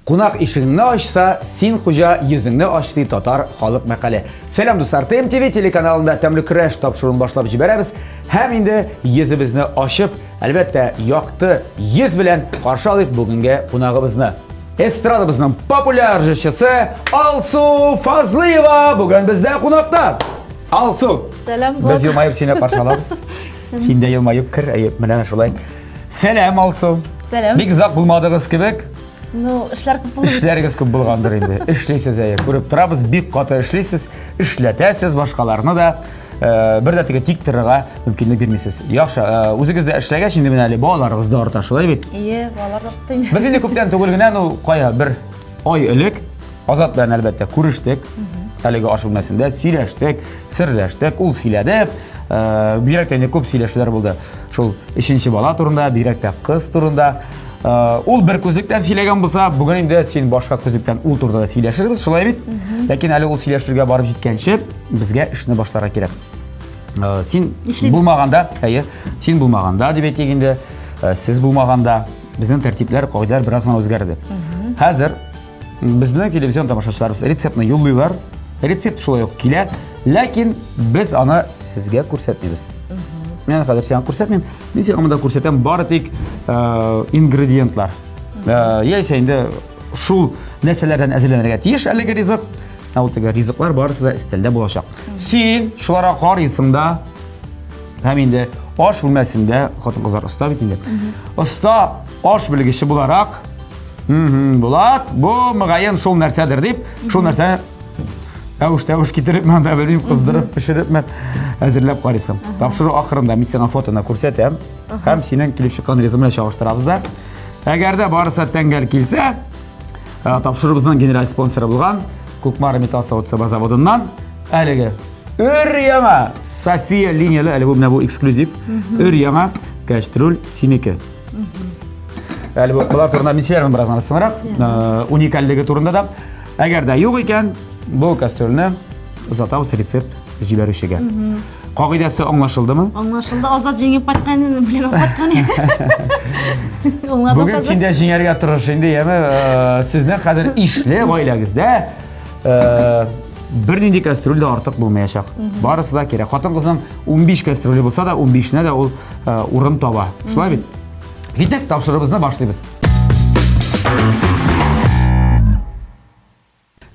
Кунак ишегеңне ачса, син хуҗа, йөзеңне ач, ди татар халык мәкале. Сәлам, дуслар! ТМТВ телеканалында тәмле көрәш тапшыруын башлап җибәрәбез. Һәм инде йөзебезне ачып, әлбәттә, якты йөз белән каршы алыйк бүгенге кунагыбызны. Эстрадабызның популяр җырчысы Алсу Фазлыева бүген бездә кунакта. Алсу! Сәлам, Без елмаеп сине каршы алабыз. Син дә елмаеп кер, әйе, менә шулай. Сәлам, Алсу. Сәлам. Бик озак булмадыгыз кебек. Ну, эшләр күп булды. Эшләрегез күп булгандыр инде. Эшлисез, әйе. Күреп торабыз, бик каты эшлисез, эшләтәсез башкаларны да. Бер дә теге тик торырга мөмкинлек бирмисез. Яхшы, үзегез дә эшләгәч, инде менә әле балаларыгыз да арта, шулай бит? Ие, балалар артты инде. Без инде күптән түгел генә, ну, кая, бер ай элек Азат белән әлбәттә күрештек. Әлеге аш бүлмәсендә сөйләштек, серләштек, ул сөйләде. Бигрәк тә инде күп сөйләшүләр булды. Шул өченче бала турында, бигрәк тә кыз турында. Ул бер күзлектән сөйләгән булса, бүген инде син башка күзлектән ул турыда да сөйләшербез, шулай бит? Ләкин әле ул сөйләшергә барып җиткәнче, безгә эшне башларга кирәк. Син булмаганда, әйе, син булмаганда дип әйтик инде, сез булмаганда безнең тәртипләр, кагыйдәләр бераз гына үзгәрде. Хәзер безнең телевизион тамашачыларыбыз рецептны юллыйлар. Рецепт шулай ук килә, ләкин без аны сезгә күрсәтмибез. Мин хәзер сиңа күрсәтмим. Мин сиңа монда күрсәтәм бары тик ингредиентлар. Яисә инде шул нәрсәләрдән әзерләнергә тиеш әлеге ризык. Ә ул теге ризыклар барысы да өстәлдә булачак. Син шуларга карыйсың да, һәм инде аш бүлмәсендә хатын-кызлар оста бит инде. Оста аш белгече буларак, Булат, бу мөгаен шул нәрсәдер дип, шул нәрсәне әвеш-тәвеш китереп, анда белмим, кыздырып, пешерепме әзерләп карыйсың. Тапшыру ахырында мин сиңа фотоны күрсәтәм һәм синең килеп чыккан ризыгың белән чагыштырабыз да. Әгәр дә барысы тәңгәл килсә, тапшыруыбызның генераль спонсоры булган Кукмара металл савыт-саба заводыннан әлеге өр-яңа София линияле, әле бу менә бу эксклюзив, өр-яңа кәстрүл синеке. Әле бу болар турында мин сөйләрмен бераз гына соңрак. Уникальлеге турында да. Әгәр дә юк икән, бу кастрюльне озатабыз рецепт җибәрүчегә. Кагыйдәсе аңлашылдымы? Аңлашылды. Азат җиңеп кайткан, белән кайткан. Аңладым. Бүген син дә җиңәргә тырыш инде, яме. Сезнең хәзер ишле гаиләгездә бернинди кастрюль дә артык булмаячак. Барысы да кирәк. Хатын-кызның 15 кастрюле булса да, 15-нә дә ул урын таба. Шулай бит? Китек, тапшыруыбызны башлыйбыз.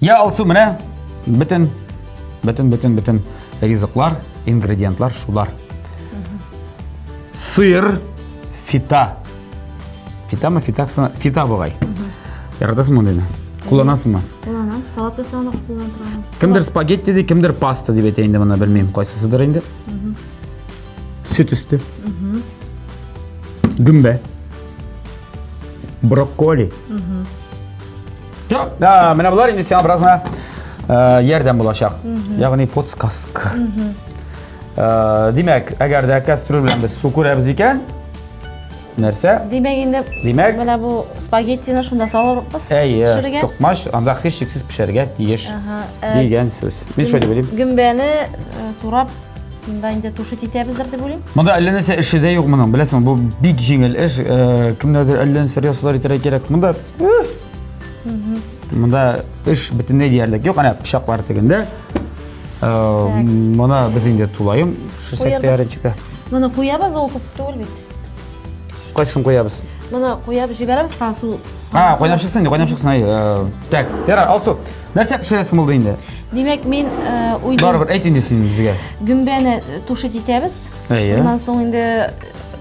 Я, Алсу, менә бөтен, бөтен, бөтен, бөтен ризыклар, ингредиентлар шулар. Сыр, фита. Фитамы, фитаксына, фита бугай. Яратасыңмы мондыйны? Кулланасыңмы? Кулланам. Салат ясаганда кулланам. Кемдер спагетти ди, кемдер паста дип әйтә инде моны, белмим, кайсысыдыр инде. Сөт өсте. Гөмбә. Брокколи. Юк, менә болар инде сиңа бераз гына ярдәм булачак. Ягъни подсказка. Димәк, әгәр дә кастрюль белән без су күрәбез икән, нәрсә? Димәк инде Димәк, менә бу спагеттины шунда салырбыз. Әйе, пешерергә. токмач анда һичшиксез пешәргә тиеш дигән сүз. Мин шулай дип уйлыйм. Гөмбәне турап Монда инде тушить итәбездер дип уйлыйм. Монда әллә нәрсә эше дә юк моның, беләсең, бу бик җиңел эш. Кемнәрдер әллә нәрсә ясалар итәргә кирәк. Монда Монда эш бөтенләй диярлек юк. Әнә пычаклар тегендә. Моны без инде тулаем пешерсәк тә ярый ничек тә. Моны куябыз, ул күп түгел бит. Кайсын куябыз? Моны куяб җибәрәбез, һәм су. А, кайнап чыксын инде, кайнап чыксын. Әй, так, ярар, Алсу, нәрсә пешерәсең булды инде? Димәк, мин уйлыйм. Барыбер әйт инде син безгә. Гөмбәне тушить итәбез. Әйе. Шуннан соң инде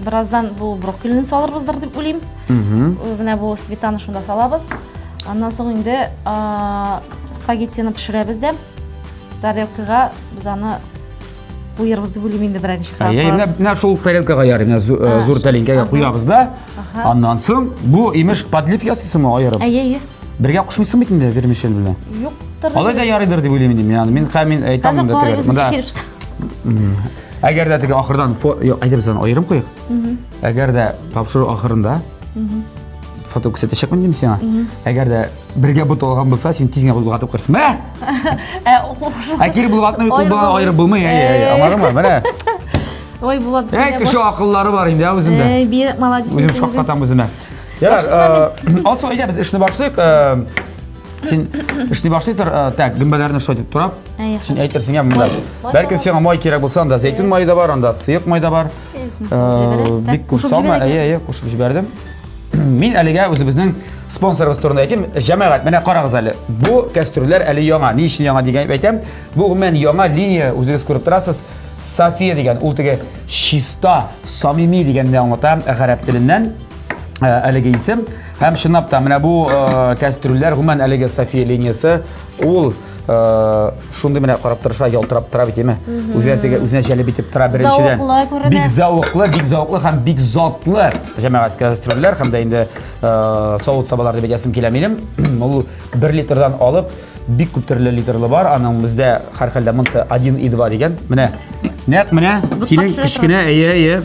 бераздан бу брокколины салырбыздыр дип уйлыйм. Менә бу сметана шунда салабыз. Аннан соң инде спагеттины пешерәбез дә. Тарелкага без аны куербыз дип уйлыйм инде беренче. Әйе, менә менә шул тарелкага ярый, менә зур тәлинкәгә куябыз да. Аннан соң бу имеш подлив ясыйсыңмы аерып? Әйе, әйе. Бергә кушмыйсың бит инде вермишель белән. Юктыр. Алай да ярыйдыр дип уйлыйм инде мин. Мин хәм мин әйтәм Хәзер инде карыйбыз Монда ничек килеп чыга. Әгәр дә теге ахырдан юк, әйдә без аны аерым куйык. Әгәр дә тапшыру ахырында фото күрсәтәчәкмен дим сиңа. Әгәр дә бергә буталган булса, син тиз генә болгатып куярсың. Мә! Ә, кушу. Ә кире болгатны бит ул Аерып бала аерып булмый. Әй, әй, аңладыңмы? Менә. Ой, Булат, Әй, кеше акыллары бар инде, ә үземдә. Әй, бир, молодец. Үзем шаккатам үземә. Ярар, Алсу, әйдә без эшне башлыйк. Син эшне башлый тор, так, гөмбәләрне шулай итеп турап. Син әйтерсең, я монда. Бәлкем сиңа май кирәк булса, анда зәйтүн мае да бар, анда сыек май да бар. Бик күп салма, әйе, әйе, кушып җибәрдем. Мин әлегә үзебезнең спонсорыбыз турында әйтим. Җәмәгать, менә карагыз әле. Бу кәстрүлләр әле яңа. Ни өчен яңа дигән әйтәм? Бу гомумән яңа линия, үзегез күреп торасыз. София дигән, ул теге чиста, самими дигәнне аңлата гарәп теленнән әлеге исем. Һәм чынлап та менә бу кәстрүлләр, гомумән әлеге София линиясе, ул шундый менә карап торыша, ялтырап тора бит, әйме? Үзенә теге үзенә җәлеп итеп тора беренчедән. Зәвыклы күренә. Бик зәвыклы, бик зәвыклы һәм бик затлы җәмәгать кәстрүлләр һәм дә инде савыт-сабалар дип әйтәсем килә минем. Ул 1 литрдан алып бик күп төрле литрлы бар. Аның бездә һәрхәлдә монысы 1,2 дигән. Менә нәкъ менә синең кечкенә, әйе, әйе,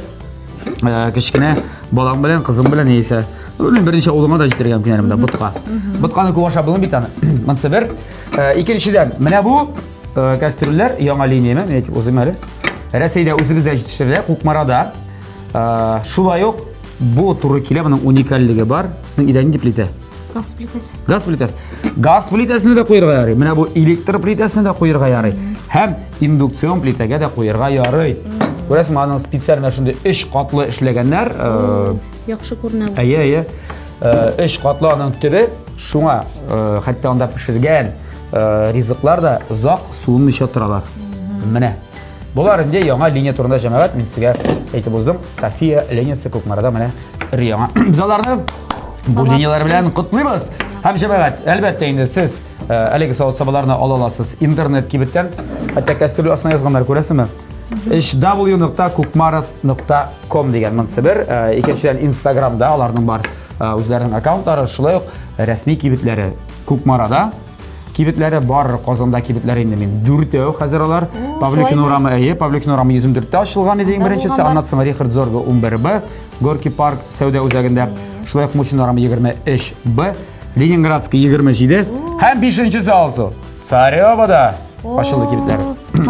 кечкенә балаң белән, кызың белән яисә белмим, берничә улыңа да җитәргә мөмкин әле монда ботка. Ботканы күп ашап булмый бит аны. Монысы бер. Икенчедән, менә бу кәстрүлләр яңа линияме, мин әйтеп узыйм әле. Рәсәйдә үзебездә җитештерелә, Кукмарада. Шулай ук бу туры килә, моның уникальлеге бар. Сезнең өйдә нинди плитә? Газ плитәсе. Газ плитәсе. Газ плитәсенә дә куярга ярый. Менә бу электр плитәсенә дә куярга ярый. Һәм индукцион плитәгә дә куярга ярый. Күрәсеңме, аның специаль менә шундый өч катлы эшләгәннәр. Яхшы күренә бу. Әйе, әйе. Өч катлы аның төбе, шуңа хәтта анда пешергән ризыклар да озак суынмыйча торалар. Менә. Болар инде яңа линия турында җәмәгать, мин сезгә әйтеп уздым. София линиясе Кукмарада менә өр яңа. Без аларны бу линияләр белән котлыйбыз. Һәм җәмәгать, әлбәттә инде сез әлеге савыт-сабаларны ала аласыз интернет кибеттән. Хәтта кәстрүл астына язганнар, күрәсезме? hw.kukmara.com дигән монысы бер. Икенчедән Инстаграмда аларның бар үзләренең аккаунтлары, шулай ук рәсми кибетләре Кукмарада кибетләре бар, Казанда кибетләре инде мин дүртәү хәзер алар. Павликин урамы, әйе, Павликин урамы 114-тә ачылган иде иң беренчесе, аннан соң Рихард Зорга 11Б, Горки парк сәүдә үзәгендә, шулай ук Мусин урамы 23Б, Ленинградский 27 һәм бишенчесе Алсу. Царевада ачылды кибетләр.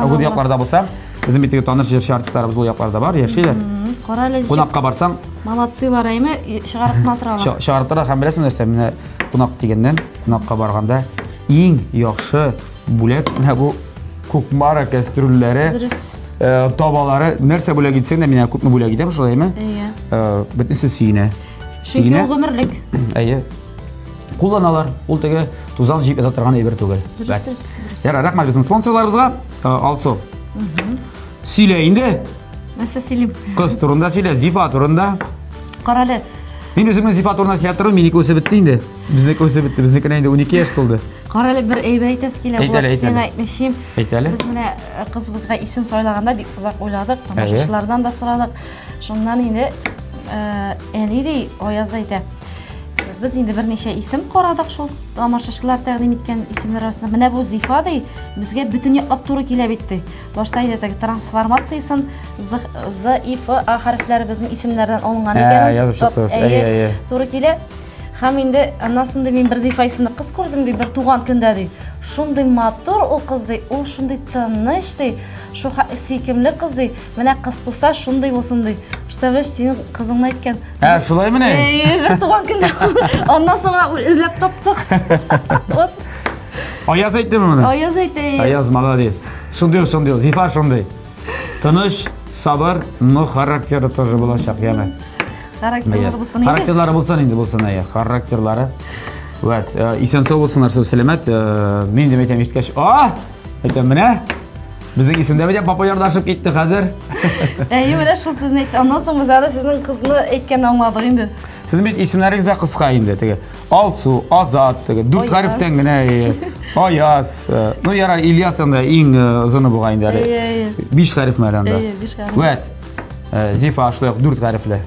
Бу якларда булса, безнең бит теге таныш җырчы артистларыбыз ул якларда бар, яшиләр. Кара әле. Кунакка барсаң, молодцылар әйме, чыгарып кына торалар. Чыгарып тора һәм беләсең нәрсә, менә кунак дигәннән, кунакка барганда иң яхшы бүләк менә бу Кукмара кәстрүлләре. Дөрес. Табалары. Нәрсә бүләк итсәң дә, мин күпме бүләк итәм шулаймы? Әйе. Бөтенесе сөенә. Чөнки ул гомерлек. Әйе. Кулланалар. Ул теге тузан җыеп ята торган әйбер түгел. Дөрес, дөрес, дөрес. Ярар, рәхмәт безнең спонсорларыбызга. Алсу. Сөйлә инде. Нәрсә сөйлим? Кыз турында сөйлә, Зифа турында. Карале. Мин үземнең Зифа турында сөйләп торам, минеке үсеп бетте инде. Безнеке үсеп бетте, безнекенә инде 12 яшь тулды. Карале, бер әйбер әйтәсе килә. Әйт әле, әйт Сиңа әле. әйтмешим. Әйт әле. Без менә кызыбызга исем сайлаганда бик озак уйладык, тамашачылардан да сорадык. Шуннан инде әни ди, Аяз әйтә. Без инде берничә исем карадык шул тамашачылар тәкъдим иткән исемнәр арасында. Менә бу Зифа ди, безгә бөтен яклап туры килә бит ди. Башта инде теге трансформациясен З, З, И, Ф, А хәрефләре безнең исемнәрдән алынган икән. Язып чыктыгыз. Әйе, әйе. Туры килә. Һәм инде аннан соң ди, мин бер Зифа исемле кыз күрдем ди, бер туган көндә ди. Шундый матур ул кыз ди, ул шундый тыныч ди, шу сөйкемле кыз ди. Менә кыз туса шундый булсын ди. Представляешь, синең кызыңны әйткән. Ә, шулаймыни? Әйе, бер туган көндә. Аннан соң эзләп таптык. Вот. Аяз әйттеме моны? Аяз әйтте. Аяз молодец. Шундый ул, шундый ул. Зифа шундый. Тыныч, сабыр, но характеры тоже булачак, яме. Характерлары булсын инде. Характерлары булсын инде, булсын әйе. Характерлары. Вот, исән сау булсыннар, сау сәламәт. Мин дә әйтәм, ишеткәч, а, әйтәм, менә безнең исемдә бит популярлашып китте хәзер. Әйе, менә шул сүзне әйтте. Аннан соң без әле сезнең кызны әйткәнне аңладык инде. Сезнең бит исемнәрегез дә кыска инде, теге. Алсу, Азат, теге дүрт хәрефтән генә. Аяз. Ну, ярар, Ильяс анда иң озыны бугай инде әле. Әйе, әйе. Биш хәрефме әле анда? Әйе, биш хәреф. Вәт. Зифа шулай ук дүрт хәрефле.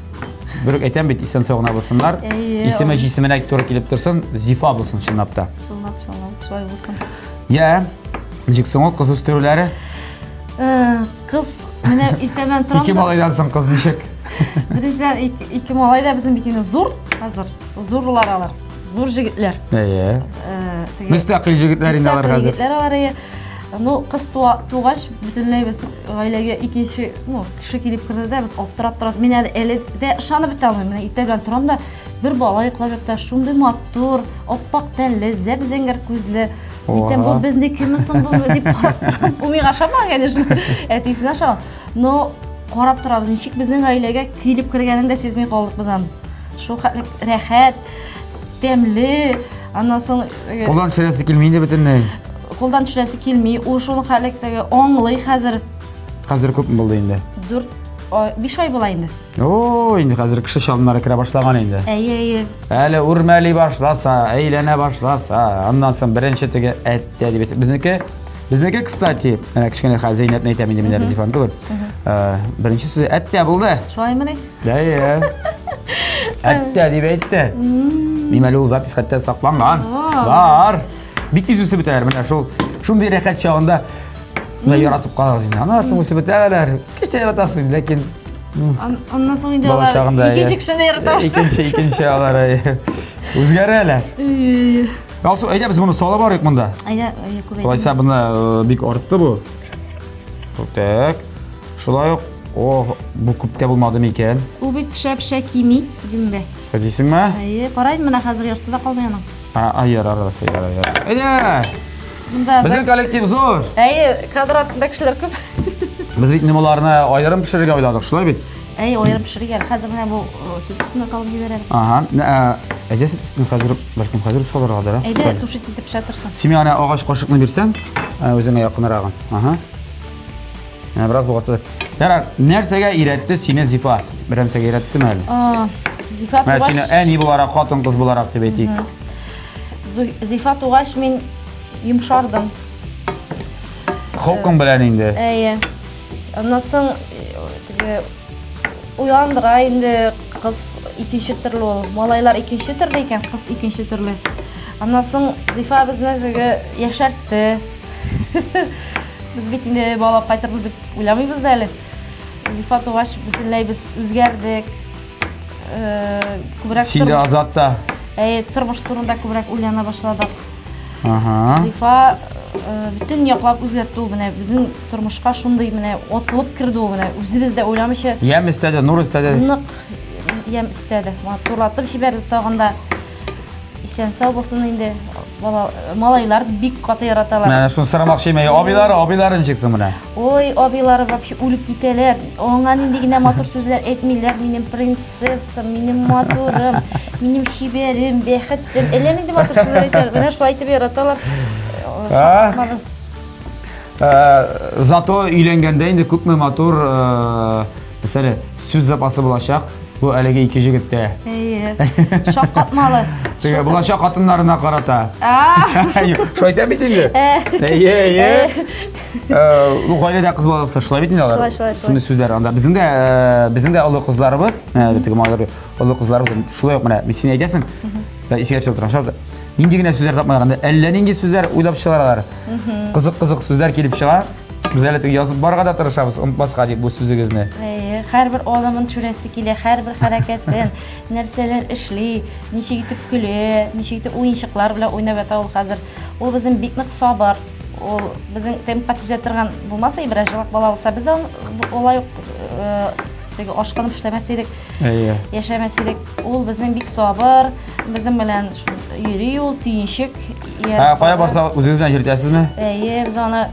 Бер әйтәм бит, исән сау гына булсыннар. Исеме җисеменә туры килеп торсын, Зифа булсын чынлап та. Чынлап, чынлап, шулай булсын. Я, ничек соң ул кыз үстерүләре? Кыз менә иртә белән торам. Ике малайдан соң кыз ничек? Беренчедән, ике малай да безнең бит инде зур хәзер. Зурлар алар. Зур җегетләр. Әйе. Мөстәкыйль җегетләр инде алар хәзер. Җегетләр алар, әйе. Ну, кыз тугач, бөтенләй без гаиләгә икенче, ну, кеше килеп керде дә, без аптырап торабыз. Мин әле әле дә ышанып бетә алмыйм. Менә иртә белән торам да, Бер бала йоклап ята, шундый матур, аппак тәнле, зәп-зәңгәр күзле. Әйтәм, бу безнекеме соң бу дип карап торам. Ул миңа ошамаган, конечно. Әтисенә ошаган. Но карап торабыз, ничек безнең гаиләгә килеп кергәнен дә сизми калдык без аны. Шул хәтле рәхәт, тәмле, аннан соң э, Кулдан төшерәсе килми инде бөтенләй. Кулдан төшерәсе килми. Ул шул хәтле теге аңлый хәзер. Хәзер күпме булды инде? 4 ай, 5 ай була инде. О, инде хәзер кеше чалымнары керә башлаган инде. Әйе, әйе. Әле үрмәли башласа, әйләнә башласа, аннан соң беренче теге әттә дип әйтә. Безнеке, безнеке, кстати, менә кечкенә хәзер Зәйнәпне әйтәм инде, мин әле Зифаны түгел. Э, беренче сүзе әттә булды. Шулаймыни? Әйе. Әттә дип әйтте. Мин әле ул запись хәтта сакланган. Бар. Бик тиз үсеп бетәләр менә шул. Шундый рәхәт чагында менә яратып калабыз инде. Аннан соң үсеп бетәләр. Кич тә яратасың, ләкин Аннан соң инде алар икенче кешене ярата башлый. Икенче, икенче алар үзгәрәләр. Алсу, әйдә без моны салып барыйк монда. Әйдә, әйдә күбәйтик. Алайса моны э, бик артты бу. Так. Шулай ук, о, бу күп тә булмады микән? Ул бит пешә-пешә кими, гөмбә. Шулай дисеңме? Әйе, кара инде менә хәзер яртысы да калмый аның. А, ярар, ярар, ярар, ярар. Әйдә! Монда Безнең коллектив зур. Әйе, кадр артында кешеләр күп. Без бит боларны аерым пешерергә уйладык, шулай бит? Әйе, аерым пешерергә. Хәзер менә бу э, сөт өстенә салып җибәрәбез. Ага. Э, әйдә сөт өстенә хәзер, бәлкем хәзер салыргадыр, а? Әйдә, тушить итеп пешә торсын. Син миңа агач кашыкны бирсәң, э, үзеңә якынрагын. Ага. Менә бераз булгатты. Ярар, нәрсәгә өйрәтте сине Зифа? Бер нәрсәгә өйрәттеме әле? А, Зифа Менә сине әни буларак, хатын-кыз буларак дип әйтик. Зифа тугач мин йомшардым. Холкың белән инде. Әйе. Аннан соң теге уйландыра инде кыз икенче төрле ул. Малайлар икенче төрле икән, кыз икенче төрле. Аннан соң Зифа безне теге яшәртте. Без бит инде бала кайтырбыз дип уйламыйбыз да әле. Зифа тугач бөтенләй без үзгәрдек. Э, күбрәк Син дә Азат та. Әйе, тормыш турында күбрәк уйлана башладык. Ага. Зифа э, бөтен яклап үзгәртте ул менә безнең тормышка шундый менә атылып керде ул менә үзебез дә уйламыйча. Ямь өстәде, нур өстәде. Нык ямь өстәде. Матурлатып җибәрде тагын да. Исән сау булсын инде. Бала, малайлар бик каты яраталар. Менә шуны сорамакчы идем. Абыйлары, абыйлары ничек соң менә? Ой, абыйлары вообще үлеп китәләр. Аңа нинди генә матур сүзләр әйтмиләр. Минем принцессам, минем матурым, минем чибәрем, бәхетем. Әллә нинди матур сүзләр әйтәләр. Менә шулай итеп яраталар. Ә? Э, зато өйләнгәндә инде күпме матур э, мәсәлән сүз запасы булачак бу әлеге ике җегеттә. Әйе. Шаккатмалы. Теге булачак хатыннарына карата. Шулай әйтәм бит инде. Әйе, әйе. Э, ну гаиләдә кыз бала булса шулай бит инде алар. Шулай, шулай, шулай. Шундый сүзләр анда. Безнең дә безнең дә олы кызларыбыз, теге малайлар олы кызларыбыз шулай ук менә син әйтәсең. Исегә төшеп утырам. Нинди генә сүзләр тапмыйлар анда, әллә нинди сүзләр уйлап чыгаралар. Кызык-кызык сүзләр килеп чыга. Без әле теге язып барырга да тырышабыз, онытмаска дип бу сүзегезне. Әйе, һәрбер адымын төшерәсе килә, һәрбер хәрәкәтен, нәрсәләр эшли, ничек итеп көлә, ничек итеп уенчыклар белән уйнап ята ул хәзер. Ул безнең бик нык сабыр. Ул безнең темпка түзә торган булмаса, бераз җылак бала булса, без дә алай ук э, теге ашкынып эшләмәс идек. Әйе. Яшәмәс идек. Ул безнең бик сабыр, безнең белән йөри ул, төенчек. Ә, кая барса үзегез белән йөртәсезме? Әйе, без аны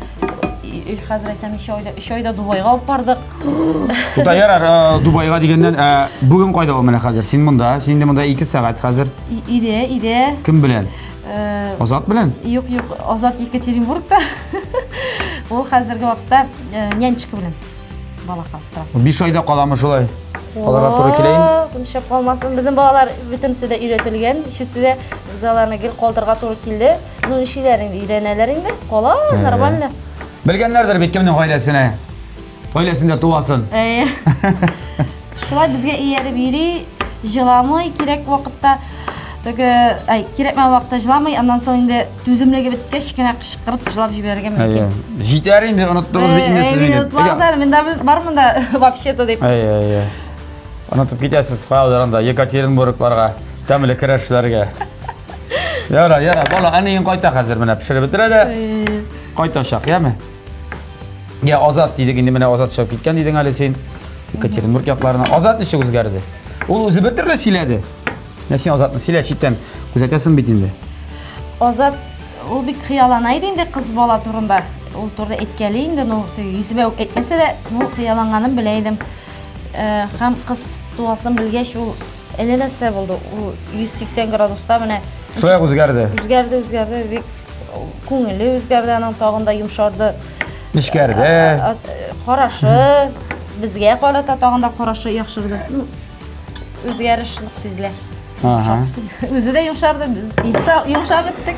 хәзер әйтәм, ничә айда, өч айда Дубайга алып бардык. Тукта, ярар, э, Дубайга дигәннән, э, бүген кайда ул менә хәзер? Син монда, син инде монда 2 сәгать хәзер. Өйдә, өйдә. Кем белән? Э, Азат белән? Юк, юк, Азат Екатеринбургта. Ул хәзерге вакытта нянечка белән. Бала калып тора. 5 айда каламы шулай? Калырга туры килә инде. Нишләп калмасын? Безнең балалар бөтенесе дә өйрәтелгән, өчесе дә без аларны гел калдырырга туры килде. Ну, нишлиләр инде, өйрәнәләр инде. Кала, нормально. Белгәннәрдер бит кемнең гаиләсенә. Гаиләсендә туасын. Әйе. Шулай безгә ияреп йөри, җыламый кирәк вакытта. Теге, ай, кирәкмәгән вакытта җыламый, аннан соң инде түземлеге беткәч кенә кычкырып җылап җибәрергә мөмкин. Җитәр инде, оныттыгыз бит инде сез мине. Онытмагыз әле, мин дә бар монда вообще-то дип. Әйе, әйе. Онытып китәсез каядыр анда Екатеринбургларга, тәмле көрәшләргә. Ярар, ярар, бала әниең кайта хәзер менә пешереп бетерә дә. Кайтачак, яме? Я Азат дидек инде менә Азат чыгып киткән дидең әле син. Екатеринбург якларына. Азат ничек үзгәрде? Ул үзе бер төрле сөйләде. Менә син Азатны сөйлә, читтән күзәтәсең бит инде. Азат ул бик хыяллана иде инде кыз бала турында. Ул турыда әйткәли инде, ну, йөземә үк әйтмәсә дә, ну, хыялланганын белә идем. Э, һәм кыз туасын белгәч, ул әллә нәрсә булды. Ул 180 градуска менә Шулай үзгәрде. Үзгәрде, үзгәрде, бик күңеле үзгәрде, аның тагын да йомшарды. Нечкәрде. Карашы безгә карата тагын да карашы яхшырды. Ну, үзгәреш нык сизелә. Ага. Үзе дә йомшарды, без йомшап беттек.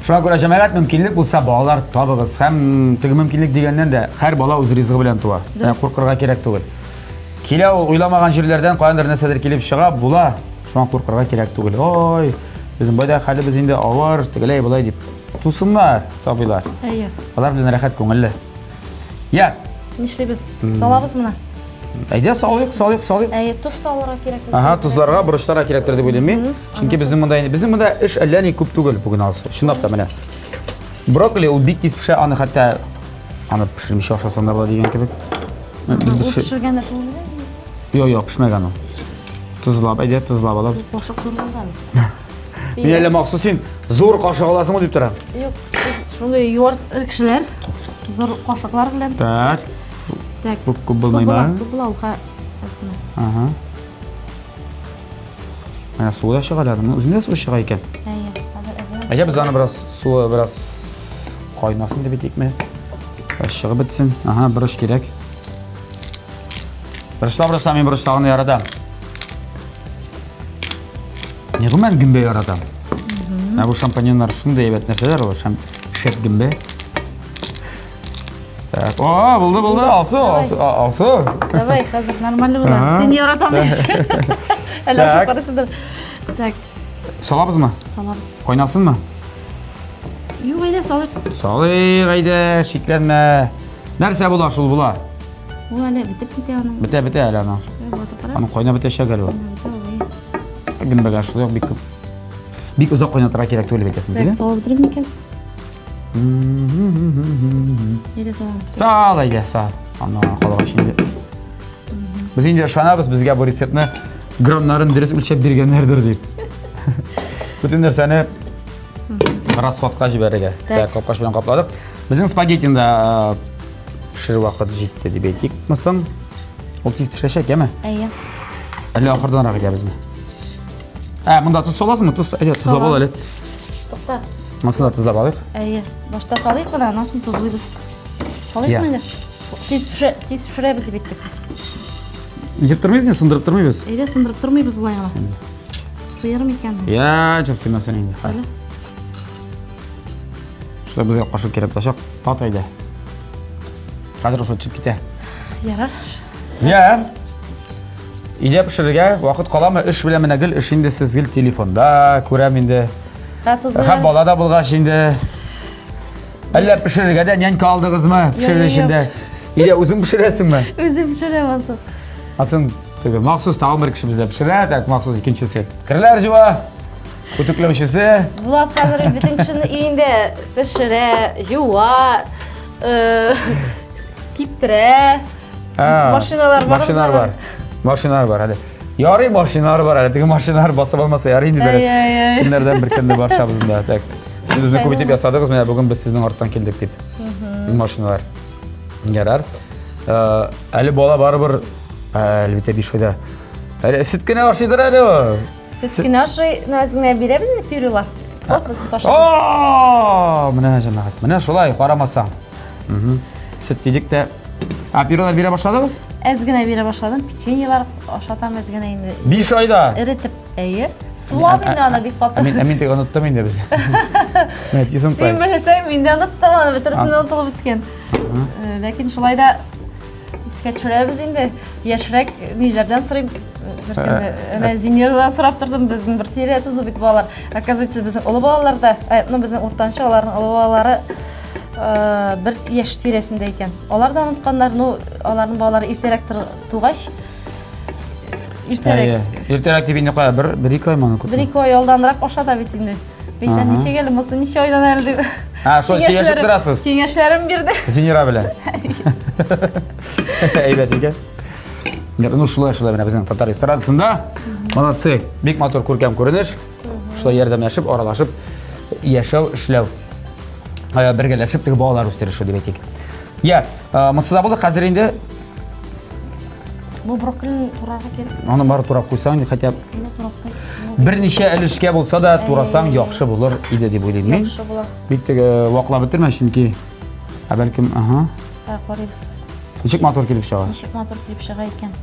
Шуңа күрә җәмәгать мөмкинлек булса балалар табыгыз. Һәм теге мөмкинлек дигәннән дә һәр бала үз ризыгы белән туа. Куркырга кирәк түгел. Килә ул уйламаган җирләрдән каяндыр нәрсәдер килеп чыга, була. Шуңа куркырга кирәк түгел. Ой, безнең байда хәлебез инде авыр, тегеләй болай дип. Тусыннар, сабыйлар. Әйе. Алар белән рәхәт күңелле. Я. Нишлибез? Салабыз моны. Әйдә, салыйк, салыйк, салыйк. Әйе, тоз салырга кирәк. Ага, тозларга, борычларга кирәктер дип уйлыйм мин. Чөнки безнең монда инде, безнең монда эш әллә ни күп түгел бүген алсы. Чынлап та менә. Брокколи ул бик тиз пешә, аны хәтта аны пешермичә ашасаң да була дигән кебек. Без пешергән дә түгел. Юк, юк, пешмәгән ул. Тозлап, әйдә, тозлап алабыз. Кашык зур булды әле. Мин әле махсус син зур кашык аласыңмы дип торам. Юк, без шундый юар кешеләр, зур кашыклар белән. Так. Так. Күп күп булмыймы? Күп була ул, әз генә. Ага. Менә суы да чыга әле, аның үзендә су чыга икән. Әйе, хәзер әз генә. Әйдә без аны бераз суы бераз кайнасын дип әйтикме? Бераз чыгып бетсен. Ага, борыч кирәк. Борычлап борычлап мин борычлаганны яратам. Мин гомумән гөмбә яратам. Менә бу шампиньоннар шундый әйбәт нәрсәләр ул, шәм шәп гөмбә. Так, о, булды, булды, Алсу, Алсу, Алсу. Давай, хәзер нормально була. Син яратам ич. Әллә ашап карыйсыңдыр. Так. Салабызмы? Салабыз. Кайнасынмы? Юк, әйдә, салыйк. Салыйк, әйдә, шикләнмә. Нәрсә була, шул була. Ул әле бетеп китә аның. Бетә, бетә әле аның. Аның кайнап бетәчәк әле ул. Гөмбәгә шулай ук бик күп. Бик озак кайнатырга кирәк түгел бит әсен, Так, салып бетерим микән? Әйдә салам. Сал, әйдә, сал. Аннан калгач инде. Без инде ышанабыз, безгә бу рецептны граммнарын дөрес үлчәп биргәннәрдер дип. Бөтен нәрсәне расходка җибәрергә. Так, капкач белән капладык. Безнең спагеттины да Пешерү вакыт җитте дип әйтикме соң? Ул тиз пешәчәк, яме? Әйе. Әллә ахырданрак итәбезме? Ә, монда тоз саласыңмы? Тоз, әйдә, тозлап ал әле. Тукта. Монысын да тозлап алыйк. Әйе. Башта салыйк кына, аннан соң тозлыйбыз. Салыйкмы инде? Тиз пешә, тиз пешерәбез дип әйттек. Нитеп тормыйбыз инде, сындырып тормыйбыз. Әйдә, сындырып тормыйбыз болай гына. Сыер микән? Я, чап сыймасын инде. Әле. Шулай безгә кашык кирәк булачак. Тат әйдә. Хәзер ул төшеп китә. Ярар. Я. Өйдә пешерергә вакыт каламы? Эш белән менә гел эш инде сез гел телефонда күрәм инде. Һәм бала да булгач инде. Әллә пешерергә дә нянька алдыгызмы? Пешерер өчен дә. Өйдә үзең пешерәсеңме? Үзем пешерәм ансы. Асын теге махсус тагын бер кеше бездә пешерә, так махсус икенчесе. Керләр җуа. Үтүкләүчесе. Булат хәзер бөтен кешене өендә пешерә, җуа, э, киптерә. Машиналар бар. Машиналар бар. Машиналар бар әле. Ярый машиналар бар әле. Теге машиналар басып алмаса ярый инде бераз. Көннәрдән бер көнне баршабыз инде. Так. Сез безне күп итеп ясадыгыз, менә бүген без сезнең арттан килдек дип. Машиналар. Ярар. Э, әле бала барыбер, әлбәттә, 5 айда. Әле сөт кенә ашыйдыр әле ул. Сөт кенә ашый, үзеңә бирәбез инде пюрела. Вот без ташып. О, менә җәмәгать. Менә шулай карамасаң. Сөт дидек тә. А пюрелар бирә башладыгыз? Әз генә бирә башладым. Печеньелар ашатам әз генә инде. 5 айда. Эретеп, әйе. Сулап инде аны бик каты. Мин мин тик оныттым инде без. Менә тизен Син белсәң, мин дә оныттым аны, бөтенесен онытылып беткән. Э, ләкин шулай да Искә төшерәбез инде. Яшьрәк ниләрдән сорыйм. Бер көндә әнә Зинирадан сорап тордым, безнең бер тирә туды бит балалар. Оказывается, безнең олы балалар да, э, ну безнең уртанчы аларның олы балалары э, бер яшь тирәсендә икән. Алар да онытканнар, ну аларның балалары иртәрәк тугач, иртәрәк. Иртәрәк дип инде кая, бер бер ике ай моны күпме? Бер ике ай алданрак ашата бит инде. Бит ничек әле, монысы ничә айдан әле дип. А, шул сөйләшеп торасыз. Киңәшләрем бирде. Зинира белән. Әйбәт икән. Ну, шулай, шулай менә безнең татар эстрадасында. Молодцы, бик матур күркәм күренеш. Шулай ярдәмләшеп, аралашып яшәү, эшләү. Э, бергәләшеп теге балалар үстерешү дип әйтик. Я, э, монысы да булды. Хәзер инде Бу брокколины турарга кирәк. Аны бары турап куйсаң, хотя берничә өлешкә булса да турасаң яхшы булыр иде дип уйлыйм мин. Яхшы була. Бик теге ваклап бетермә, чөнки ә бәлкем, ага. Карыйбыз. Ничек матур килеп чыга? Ничек матур килеп чыга икән?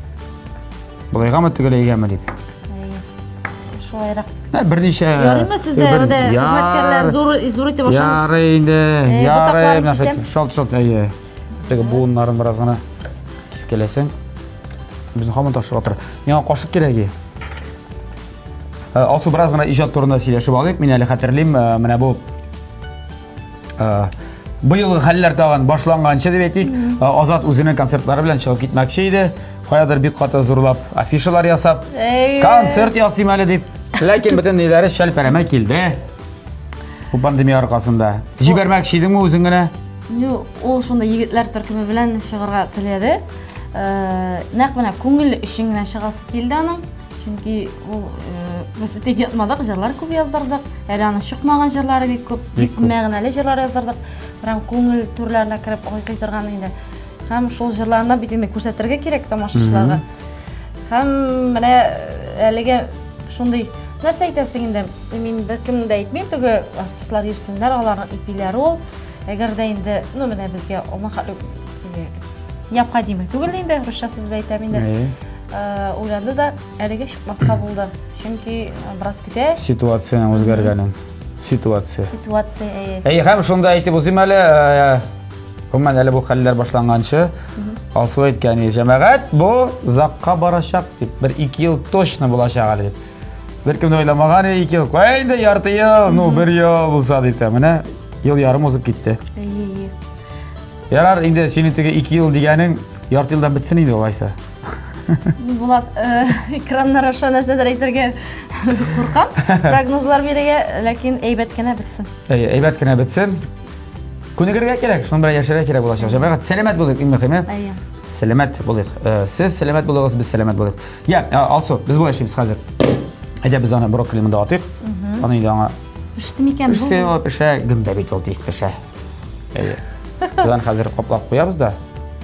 Болайгамы тегеләйгәме дип. Шулайрак. Ә, берничә Ярыймы сездә менә хезмәткәрләр зур зур итеп ашап? Ярый инде, ярый, менә шулай шалт-шалт әйе. Теге буыннарын бераз гына кискәләсәң, безнең һаман ташырга тора. Миңа кашык кирәк. Алсу, бераз гына иҗат турында сөйләшеп алыйк. Мин әле хәтерлим, менә бу быелгы хәлләр тагын башланганчы дип әйтик, Азат үзенең концертлары белән чыгып китмәкче иде. Каядыр бик каты зурлап афишалар ясап, концерт ясыйм әле дип. Ләкин бөтен ниләре шәлпәрәмә килде. Бу пандемия аркасында. Җибәрмәкче идеңме үзең генә? Ну, ул шунда егетләр төркеме белән чыгарга теләде. Нәкъ менә күңел өчен генә чыгасы килде аның. Чөнки ул без тик ятмадык, җырлар күп яздырдык. Әле аның чыкмаган җырлары бик күп, бик мәгънәле җырлар яздырдык. Прям күңел түрләренә кереп айкый торган инде. Һәм шул җырларны бит инде күрсәтергә кирәк тамашачыларга. Һәм менә әлегә шундый нәрсә әйтәсең инде, мин беркемне дә әйтмим, теге артистлар йөрсеннәр, аларның ипиләре ул. Әгәр дә инде, ну менә безгә ул хәтле необходимый түгел инде, русча сүз белән әйтәм инде. Уйланды да, әлеге чыкмаска булды. Чөнки бераз көтә. Ситуациянең үзгәргәнен. Ситуация. Ситуация, әйе. Әйе, һәм шунда әйтеп узыйм әле, гомумән әле бу хәлләр башланганчы, Алсу әйткән, җәмәгать, бу озакка барачак дип, бер ике ел точно булачак әле дип. Беркем дә уйламаган, ике ел, кая инде ярты ел, ну бер ел булса дип тә. Менә ел ярым узып китте. Әйе. Ярар, инде синең теге ике ел дигәнең ярты елдан бетсен инде алайса. Булат, экраннар аша нәрсәдер әйтергә куркам. Прогнозлар бирергә, ләкин әйбәт кенә бетсен. Әйе, әйбәт кенә бетсен. Күнегергә кирәк, шуның белән яшәргә кирәк булачак. Җәмәгать, сәламәт булыйк, иң мөһиме. Әйе. Сәламәт булыйк. Сез сәламәт булыгыз, без сәламәт булыйк. Я, Алсу, без болай эшлибез хәзер. Әйдә без аны брокколи монда атыйк. Аны инде аңа Пеште микән бу? Пешсә, ул пешә, гөмбә бит ул тиз пешә. Әйе. Без аны хәзер каплап куябыз да.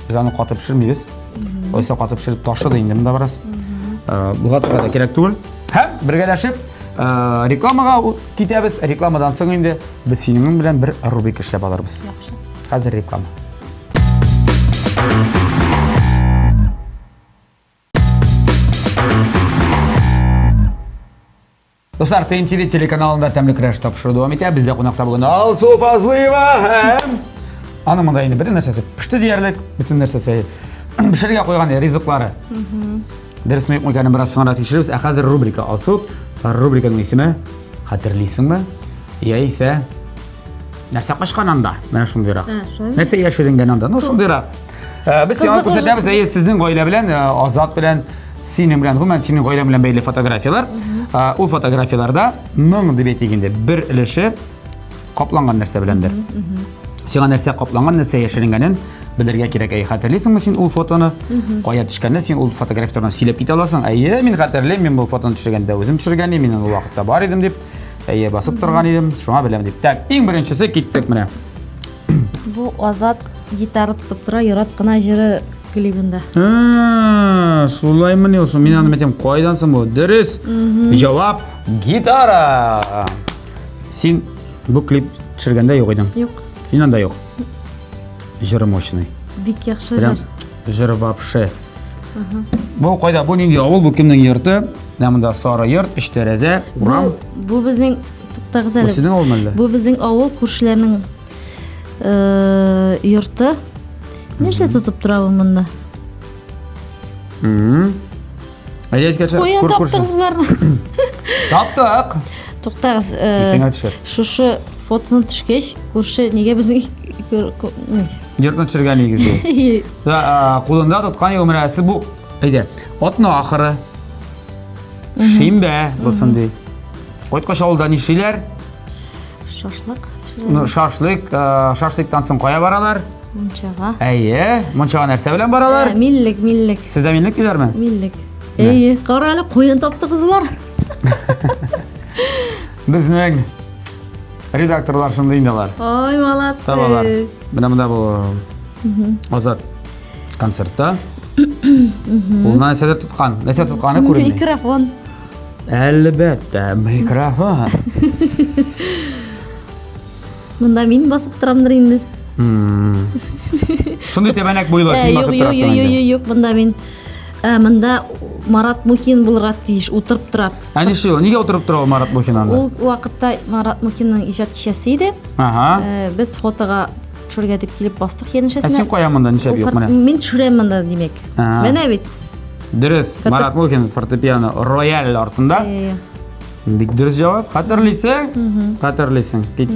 Без аны каты пешермибез. Ойса каты пешереп ташыды инде монда бераз. Болгатырга да кирәк түгел. Һәм бергәләшеп рекламага китәбез. Рекламадан соң инде без синең белән бер рубрика эшләп алырбыз. Яхшы. Хәзер реклама. Дуслар, ТМТВ телеканалында Тәмле көрәш тапшыру дәвам итә. Бездә кунакта бүген Алсу Фазлыева һәм аның монда инде бөтен нәрсәсе пеште диярлек, бөтен нәрсәсе пешерергә куйган ризыклары. Дөресме юкмы икәнен бераз соңрак тикшерербез. Ә хәзер рубрика Алсу. Рубриканың исеме Хәтерлисеңме? Яисә Нәрсә качкан анда? Менә шундыйрак. Нәрсә яшеренгән анда? Ну, шундыйрак. Э, без сиңа күрсәтәбез, әйе, сезнең гаилә белән, э, Азат белән, синең белән, гомумән синең гаиләң белән бәйле фотографияләр. Э, ул фотографияләрдә ның дип әйтик инде, бер өлеше капланган нәрсә беләндер. Сиңа нәрсә капланган, нәрсә яшеренгәнен белергә кирәк. Әй, хәтерлисеңме син ул фотоны? Кая төшкәнне син ул фотография турында сөйләп китә аласың. Әйе, мин хәтерлим, мин бу фотоны төшергәндә үзем төшергән идем, мин ул вакытта бар идем дип. Әйе, басып торган идем, шуңа беләм дип. Так, иң беренчесе киттек менә. Бу Азат гитара тотып тора, ярат кына җыры клибында. Шулаймыни ул? Мин аны әйтәм, кайдан соң бу? Дөрес. Җавап гитара. Син бу клип төшергәндә юк идең. Юк. Син анда юк. Җыры мощный. Бик яхшы җыр. Җыр вообще. Бу кайда? Бу нинди авыл? Бу кемнең йорты? Менә монда сары йорт, өч тәрәзә, урам. Бу, бу безнең туктагыз әле. Бу сезнең авыл әллә? Бу безнең авыл күршеләрнең э, йорты. Нәрсә тотып тора бу монда? Әйдә, искә төшер. Каян таптыгыз боларны? Таптык. Туктагыз. Э, Исеңә төшер. Шушы фотоны төшкәч, күрше нигә безнең Йортны төшергән нигездә. Кулында тоткан юл менә бу әйдә. Атна ахыры. Шимбә булсын ди. Кайткач авылда нишлиләр? Шашлык. Ну, шашлык, шашлыктан соң кая баралар? Мунчага. Әйе, мунчага нәрсә белән баралар? Ә, миллек, миллек. Сездә миллек диләрме? Миллек. Әйе, кара әле, каян таптыгыз болар? Безнең редакторлар шундый инде алар. Ой, молодцы. Табалар. Менә монда бу Азат концертта. Кулына нәрсәдер тоткан. Нәрсә тотканы күренми. Микрофон. Әлбәттә, микрофон. Монда мин басып торамдыр инде. Шундый тәбәнәк буйлы син басып торасың инде. Юк, юк, юк, монда мин э, монда Марат Мухин булырга тиеш, утырып тора. Ә ничек ул? Нигә утырып тора ул Марат Мухин анда? Ул вакытта Марат Мухинның иҗат кичәсе иде. Ага. Э, без фотога төшергә дип килеп бастык янәшәсенә. Ә син кая монда нишләп юк менә? Мин төшерәм монда, димәк. Менә бит. Дөрес, Марат Мухин фортепиано рояль артында. Бик дөрес җавап. Хәтерлисең? Хәтерлисең. Бик.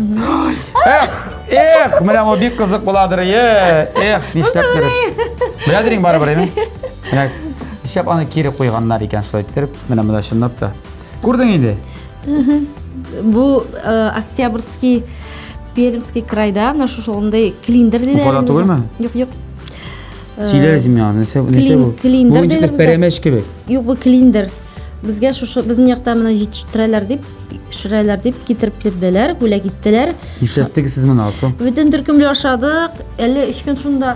Эх, эх, менә бу бик кызык буладыр. Е, эх, нишләптер. Беләдер инде барыбер, әйме? Менә нишләп аны кире куйганнар икән шулай иттереп. Менә монда чынлап та. Күрдең инде. Бу э, Октябрьский Пермский крайда менә шушындый клиндер диләр. Уфада түгелме? Юк, юк. Э, Сөйлә үзең миңа, нәрсә нәрсә бу? Клиндер Бу ничектер пәрәмәч кебек. Юк, бу клиндер. Безгә шушы безнең якта моны җитештерәләр дип, пешерәләр дип китереп бирделәр, бүләк иттеләр. Нишләттегез сез моны, Алсу? Бөтен төркемле ашадык, әле өч көн шунда.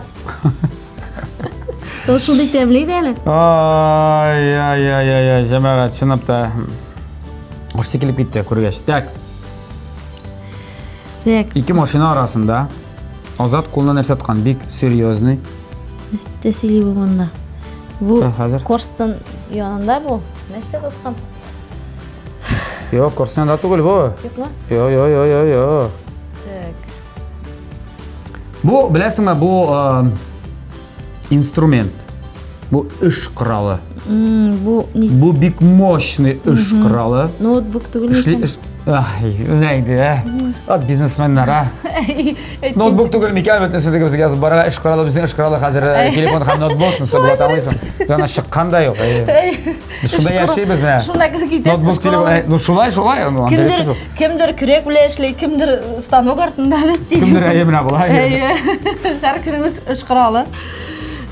Ул шундый тәмле иде әле. Ай, ай, ай, ай, ай, җәмәгать, чынлап та. Ашсы килеп китте күргәч. Так. Так. Ике машина арасында Азат кулына нәрсә тоткан? Бик серьезный. Нәрсә сөйли бу монда? Бу хәзер. Корстон янында бу. Нәрсә тоткан? Юк, Корстон янында түгел бу. Юкмы? Йо, йо, йо, йо, йо. Так. Бу, беләсеңме, бу э, инструмент. Бу эш коралы. Бу ни? Бу бик мощный эш коралы. Ноутбук түгел Эшли микән? эш Ай, менә инде, ә. Ат бизнесменнар, а. Ноутбук түгел микән, бөтен нәрсә безгә язып бара. Эш коралы безнең эш коралы хәзер э, телефон һәм ноутбук, нәрсә була аңлыйсың. Яна чыккан да юк. әйе. Без шунда яшибез менә. Шунда кереп китәсең. Ноутбук, телефон, э, ну шулай, шулай. ну, анда Кемдер, эше шул. кемдер көрәк белән эшли, кемдер станок артында без тик. Кемдер әйе менә болай. Әйе. Һәр кешенең үз эш коралы.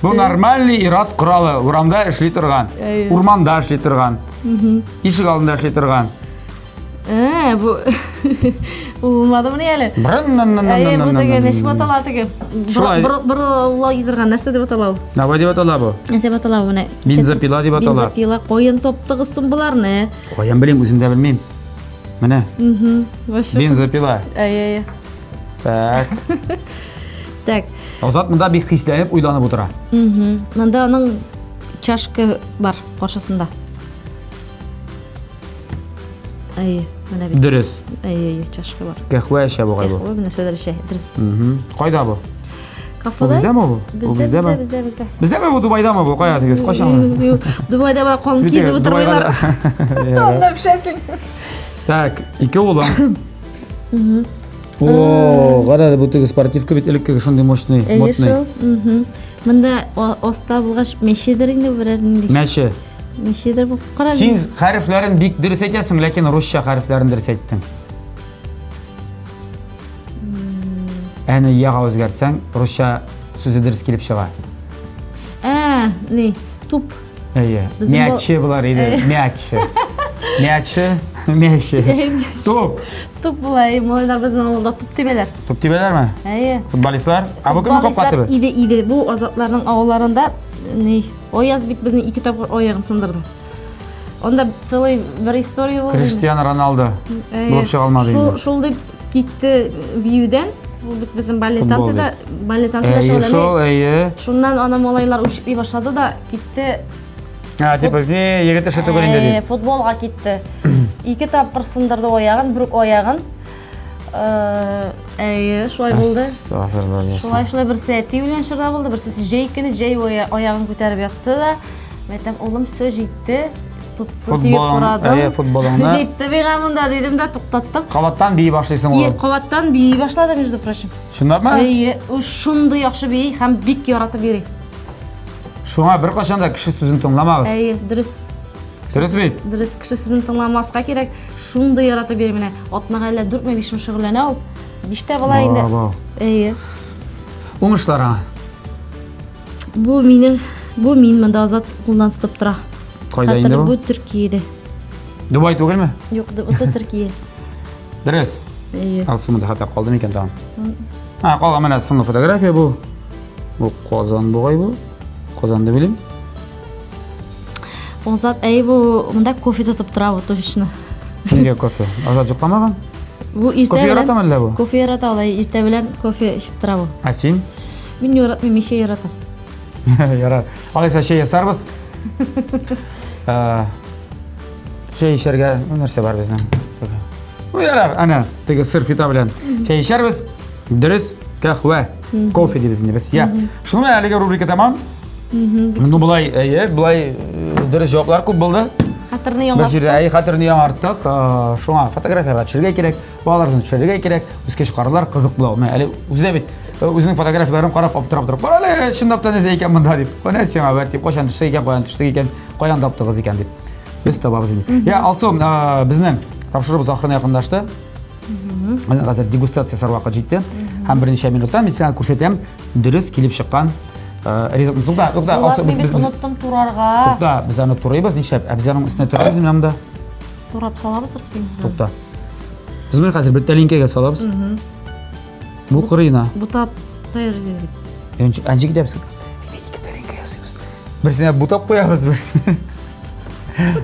Бу нормальный ир-ат коралы, урамда эшли торган, Әйе. урманда эшли торган, ишек алдында эшли торган. Ә, бу булмадымыни әле? Әйе, бу теге ничек атала теге? Шулай. Борыла торган нәрсә дип атала ул? Давай дип атала бу. Нәрсә дип атала бу менә? Бензопила дип атала. Бензопила. Каян таптыгыз соң боларны? Каян белим, үзем дә белмим. Менә. Вообще. Бензопила. Әйе, әйе. Так. Так. Азат монда бик хисләнеп уйланып утыра. Монда аның чашка бар каршысында. Әйе, менә бит. Дөрес. Әйе, әйе, чашка бар. Кәхвә эчә бугай бу. Кәхвә нәрсәдер эчә, дөрес. Кайда бу? Кафеда? Бу бездәме бу? Бу Бездә, бездәме? бездә, бездә. Бездәме бу, Дубайдамы бу? Кая сез? Кайчан? Юк, Дубайда бар кан киенеп утырмыйлар. Анда пешәсең. Так, ике улым. О, кара, бу теге спортивка бит элеккеге шундый мощный, модный. Шул. Монда оста булгач мәчедер инде берәр нинди. Мәче. Мәчедер бу. Кара. Син хәрефләрен бик дөрес әйтәсең, ләкин русча хәрефләрен дөрес әйттең. Әне яга үзгәртсәң, русча сүзе дөрес килеп чыга. Ә, ни, туп. Әйе. Мячы булар иде, мячы. Мячы, мячы. Туп. Туп була, әйе, малайлар безнең авылда туп тибәләр. Туп тибәләрме? Әйе. Футболистлар? Ә бу кемнең капка төбе? Иде, иде. Бу Азатларның авылларында ни, Аяз бит безнең ике тапкыр аягын сындырды. Анда целый бер история булды. Криштиану Роналдо булып чыга алмады инде. Шул дип китте биюдән. Ул бит безнең балет танцыда, балет танцыда шөгыльләнә. Шул, әйе. Шуннан аны малайлар үчекли башлады да китте. А, типа, не, егет эше түгел инде дип. Футболга китте. Ике тапкыр сындырды аягын, бер үк аягын. Әйе, шулай булды. Шулай, шулай берсе әти белән чорда булды, берсе җәй көне җәй буе аягын күтәреп ятты да. Мин әйтәм, улым, все җитте. Тотты дип карадым. Әйе, футболыңны. Җитте миңа монда дидем дә туктаттым. Кабаттан бии башлыйсың улым. Кабаттан бии башлады, между прочим. Чынлапмы? Әйе, ул шундый яхшы бии һәм бик яратып йөри. Шуңа беркайчан да кеше сүзен тыңламагыз. Әйе, дөрес. Дөрес бит? Дөрес, кеше сүзен тыңламаска кирәк. Шундый яратып йөри менә. Атнага әллә дүртме, бишме шөгыльләнә ул. Биштә була инде. Вау. Әйе. Уңышлар аңа. Бу минем, бу мин монда Азат кулдан тотып тора. Кайда инде бу? Бу Төркиядә. Дубай түгелме? Юк, бусы Төркия. Дөрес. Әйе. Алсу монда хәтта калды микән тагын? А, калган менә соңгы фотография бу. Бу Казан бугай бу. Казан дип уйлыйм. Азат, әй бу монда кофе тотып тора бу точно. Нигә кофе? Азат йокламаган? Бу иртә Кофе белән. яратамы әллә бу? Кофе ярата алай, иртә белән кофе эчеп тора бу. Ә син? Мин яратмыйм, мин чәй яратам. Ярар. Алайса чәй ясарбыз. Э, Чәй эчәргә ну, нәрсә бар безнең? Ну, ярар, әнә, теге сыр фита белән чәй эчәрбез. Дөрес, кәхвә, кофе дибез инде без. Я. Шуның белән әлеге рубрика тәмам. Ну, болай, әйе, болай э, дөрес җаваплар күп булды. Хәтерне Бер яңарттык. җирдә әй хәтерне яңарттык. Э, Шуңа фотографияләр төшерергә кирәк, балаларны төшерергә кирәк. Үскәч карарлар, кызык була. Менә әле үзе дә бит э, үзенең фотографияләрен карап аптырап торып, "Кара әле, чынлап та нәрсә икән монда" дип. Кая сиңа бәт дип, кайчан төштек икән, каян төштек икән, каян таптыгыз икән дип. Без табабыз инде. Я, Алсу, э, безнең тапшыруыбыз ахырына якынлашты. Менә хәзер дегустация ясар вакыт җитте. Һәм берничә минуттан мин сиңа күрсәтәм дөрес килеп чыккан э, ризыкны. Тукта, тукта, Булат, Алсу, без мин бит без без оныттым турарга. Тукта, без аны турыйбыз, нишләп? Ә без аның өстенә турыйбыз менә монда. Турап салабыз бит. Тукта. Без моны хәзер бер тәлинкәгә салабыз. Бу кырыена. Бутап тайыр бит. Әнче әнче китәбез. Әйдә, ике тәлинкә ясыйбыз. Берсенә бутап куябыз, берсенә.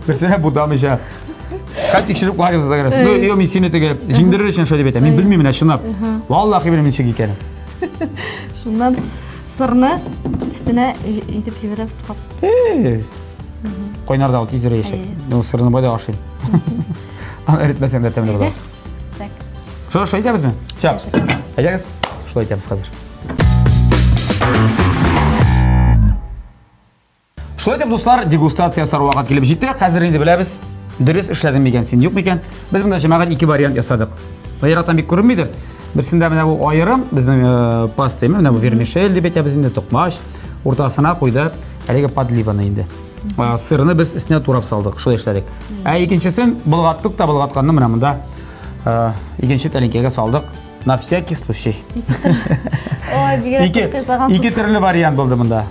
Берсенә бутамыйча. Хәт тикшереп карыйбыз да керәс. Ну, йо, мин сине теге җиңдерер өчен шулай дип әйтәм. Мин белмим менә чынлап. Валлахи белмим ничек икәнен. Шуннан сырны өстенә итеп җибәрәбез тукап. Кайнарда ул тиз эриячәк. Ну, сырны бай да ашыйм. Аны эретмәсәң дә тәмле була. Так. Шулай шулай итәбезме? Всё. Әйдәгез, шулай итәбез хәзер. Шулай итеп, дуслар, дегустация ясар вакыт килеп җитте. Хәзер инде беләбез, дөрес эшләдең микән син, юк микән. Без монда җәмәгать ике вариант ясадык. Ерактан бик күренмидер. Берсендә менә бу аерым, безнең э, паста, менә бу вермишель дип әйтәбез инде, токмач. Уртасына куйды әлеге подливаны инде. Э, сырны без өстенә турап салдык, шулай эшләдек. Ә икенчесен болгаттык та болгатканны менә монда э, икенче тәлинкәгә салдык. На всякий случай. Ой, бигрәк Ике, кыска ясагансыз. ике төрле вариант булды монда.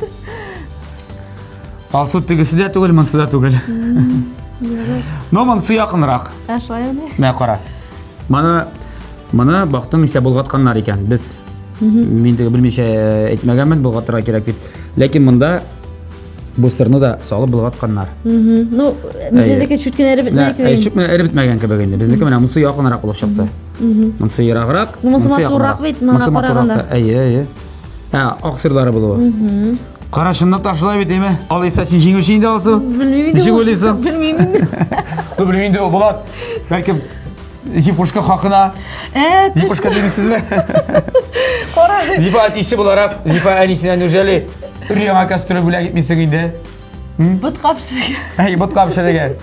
Алсу тегесе дә түгел, монысы да түгел. Но монысы якынрак. Ә шулай мени? Мә кара. Моны моны бактың исә болгатканнар икән. Без мин теге белмичә э, әйтмәгәнмен болгатырга кирәк дип. Ләкин монда бу сырны да салып болгатканнар. Ну, безнеке чүт кенә эреп бетмәгән кебек. Чүт кенә эреп бетмәгән кебек инде. Безнеке менә монысы якынрак булып чыкты. Монысы ераграк. Ну, монысы матуррак бит, моңа караганда. Әйе, әйе. Ә, ак сырлары булуы. Кара, чынлап та шулай бит, әйме? Алайса син җиңүче инде, Алсу. Белмим инде. Ничек уйлыйсың? Белмим инде. Ну, белмим инде, Булат. Бәлкем Зипушка хакына. Ә, Зипушка димисезме? Кара. Зифа әтисе буларак, Зифа әнисенә неужели өр-яңа кастрюль бүләк итмисең инде? Ботка пешерергә. Әй, ботка пешерергә.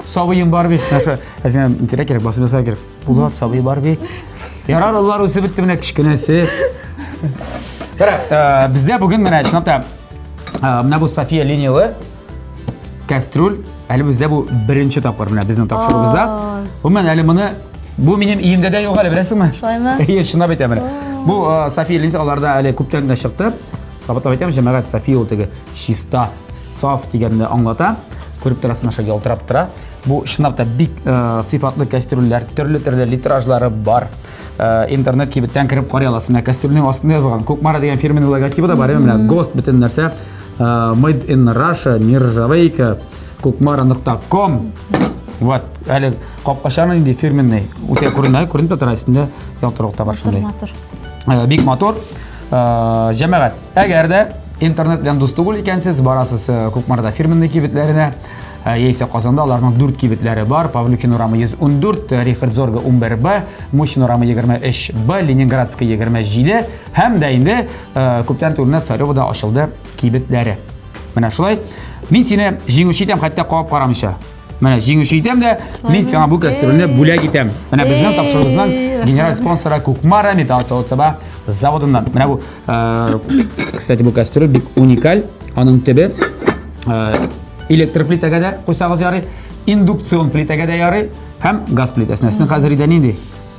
Сабыем бар бит. Наша, әзенә кирәк кирәк басып ясарга кирәк. Булат сабый бар бит. Ярар, алар үсеп бетте менә кечкенәсе. Кара, э, бездә бүген менә чынлап та э, менә бу София линиялы кастрюль әле бездә бу беренче тапкыр менә безнең тапшыруыбызда. Гомумән әле моны бу минем өемдә дә юк әле, беләсеңме? Шулаймы? Әйе, чынлап әйтәм менә. Бу э, София линиясе аларда әле күптән дә чыкты. Кабатлап әйтәм, җәмәгать София ул теге чиста, саф дигәнне аңлата. Күреп торасың, аша ялтырап тора. Бу чынлап та бик э, сыйфатлы кастрюльләр, төрле-төрле литражлары бар. Э, интернет кибеттән кереп карый аласың. Менә кастрюльнең астында язылган Кукмара дигән фирменный логотибы да бар. Менә ГОСТ бөтен нәрсә. Э, Made in Russia, нержавейка, кукмара.ком. Вот, әле капкачаны инде фирменный. Үтә күренә, күренеп тә тора өстендә ялтыравык та бар шундый. Матур. Э, бик матур. Э, җәмәгать, әгәр дә интернет белән дус түгел икәнсез, барасыз э, Кукмарада фирменный кибетләренә, яисә Казанда аларның 4 кибетләре бар. Павлюхин урамы 114, Рихард Зорга 11Б, Мусин урамы 23Б, Ленинградская 27 һәм дә инде күптән түгел генә Царевода ачылды кибетләре. Менә шулай. Мин сине җиңүче итәм, хәтта кабып карамыйча. Менә җиңүче итәм дә, мин сиңа бу кастрюльне бүләк итәм. Менә безнең тапшыруыбызның генераль спонсоры Кукмара металл савыт-саба заводыннан. Менә бу, э, кстати, бу кастрюль бик уникаль. Аның төбе э, электр плитәгә дә куйсагыз ярый, индукцион плитәгә дә ярый һәм газ плитәсенә. Сезнең хәзер өйдә нинди?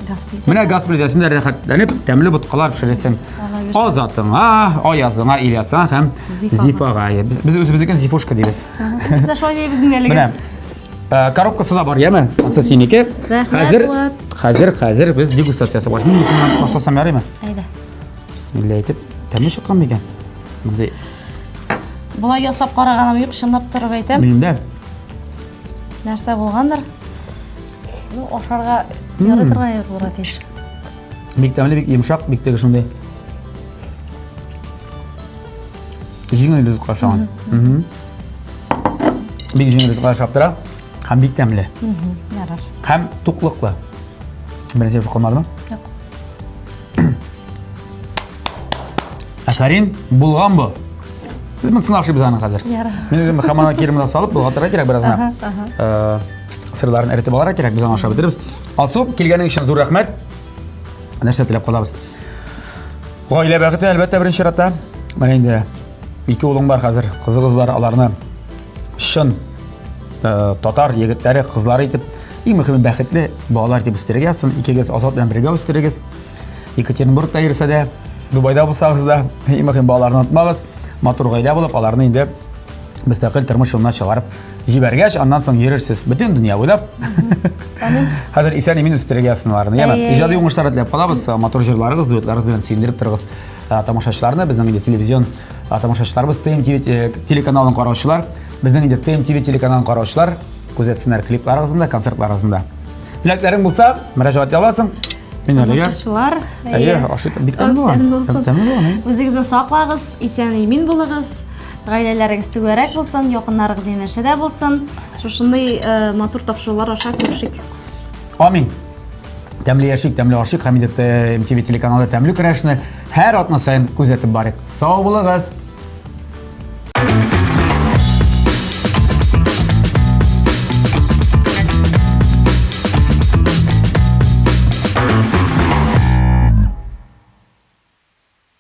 Газ плитәсе. Менә газ плитәсендә рәхәтләнеп тәмле боткалар пешерәсең. Азатыңа, Аязыңа, Ильясыңа һәм Зифага. Без, без үзебезнекен Зифушка дибез. Без дә шулай дибез инде әлегә. Менә э, коробкасы да бар, яме? Ансы синеке. Рәхмәт, Булат. Хәзер, хәзер без дегустациясе башлыйбыз. Мин синнән башласам ярыймы? Әйдә. Бисмилла әйтеп, тәмле чыккан микән? Мондый. Болай ясап караганым юк, чынлап торып әйтәм. Минем дә. Нәрсә булгандыр? Ну, ашарга ярый торган әйбер булырга тиеш. Бик тәмле, бик йомшак, бик теге шундый. Җиңел ризыкка ошаган. Бик җиңел ризыкка ошап тора. Һәм бик тәмле. Ярар. Һәм туклыклы. Бер нәрсә калмадымы? Юк. Афәрин, булган бу. Без моны сынашыбыз аны хәзер. Ярар. Мин үзем хамана киремне салып болгатырга кирәк бераз гына. Э, сырларын эретеп алырга кирәк, без аны ашап бетеребез. Алсу, килгәнең өчен зур рәхмәт. Нәрсә теләп калабыз? Гаилә бәхете, әлбәттә, беренче чиратта. Менә инде ике улың бар хәзер, кызыгыз бар, аларны чын э, татар егетләре, кызлары итеп, иң мөһиме бәхетле балалар итеп үстерергә язсын. Икегез Азат белән бергә үстерегез. Екатеринбургта йөрсә дә, Дубайда булсагыз да, иң мөһим балаларны онытмагыз. Матур гаилә булып, аларны инде мөстәкыйль тормыш юлына чыгарып җибәргәч, аннан соң йөрерсез бөтен дөнья буйлап. Хәзер исән имин үстерергә язсын аларны. Яме, иҗади уңышлар теләп калабыз. Матур җырларыгыз, дуэтларыгыз белән сөендереп торыгыз тамашачыларны. Безнең инде телевизион тамашачыларыбыз, ТМТВ э, телеканалын караучылар, безнең инде ТМТВ телеканалын караучылар күзәтсеннәр клипларыгызны да, концертларыгызны да. Теләкләрең булса, мөрәҗәгать итә аласың. Мин әлегә. Тамашачылар. Әйе, ашы бик тәмле булган. Тәмле булган. Үзегезне саклагыз, исән имин булыгыз. Гаиләләрегез түгәрәк булсын, якыннарыгыз янәшәдә булсын. Шушындый э, матур тапшырулар аша күрешик. Амин. Тәмле яшик, тәмле ашыйк һәм инде MTV телеканалда тәмле көрәшне һәр атна саен күзәтеп барыйк. Сау булыгыз.